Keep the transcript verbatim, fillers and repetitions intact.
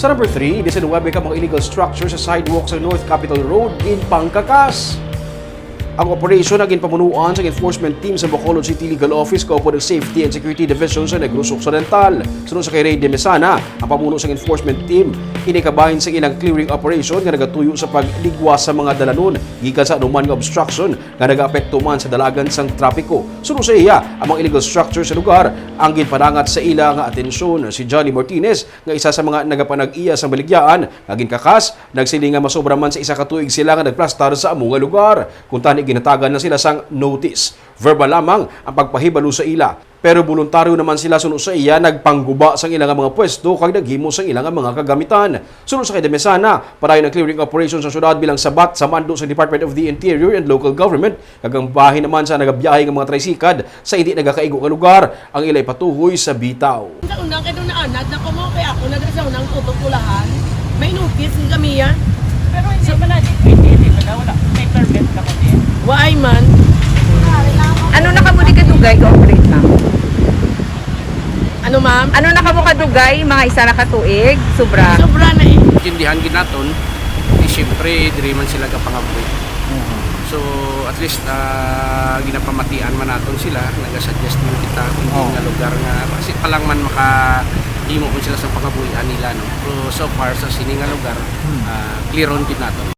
Sa number three, diecinuebe ka mga illegal structure sa sidewalk sa North Capitol Road ginpangkakas. Ang operasyon ang ginpamunuan sang enforcement team sa Bacolod City Legal Office kaupod ang Safety and Security Division sa Negros Occidental. Suno sa kay Ray Demesana, ang pamuno sang enforcement team, ini kabahin sa ilang clearing operation nga nagatuyo sa pagligwas sa mga dalanon gikan sa anuman nga obstruction nga nagaapekto man sa dalagan sang trapiko. Suno sa iya, ang mga illegal structure sa lugar ang ginpanangat sa ila nga atensyon. Si Johnny Martinez, nga isa sa mga nagapanag-iya sa baligyaan nga ginkakas, nagsiling nga masobra man sa isa ka tuig sila nga nagplastar sa amo nga lugar. Kuntani, ginhatagan na sila sang notice. Verbal lamang ang pagpahibalo sa ila. Pero boluntaryo naman sila, suno sa iya, nagpangguba sang ila nga mga pwesto kag naghimo sang ila nga mga kagamitan. Suno sa kay Demesana, padayon ang clearing operation sa syudad bilang sabat sa mando sa Department of the Interior and Local Government, kag ang bahin naman sa nagabiyahe nga mga tricycad sa indi nagakaigo nga lugar ang ila ipatuhoy sa bitaw. Sa una, kay doon naanad na ko mo, kay ako na sa unang tutok ulahan. May notice nga kami yan. Pero hindi man natin pwede, di ba? Wala, may permit ka mo din. Waay man. Ano na kamo di kadugay ka-operate, ma'am? Ano, ma'am? Ano na kamo kadugay? Mga isa na ka tuig? Sobra? Sobra na eh. Intindihan gid naton, di siyempre, diri man sila kapangabuhi. So, at least, ah, ginapamatian man naton sila, nagasuggest man kita kung Oh. nga lugar nga, kasi pa lang man makahimo man sila sa pangabuhian nila, no? So, so far, sa sini nga lugar, Hmm. ah, clear-on gid naton.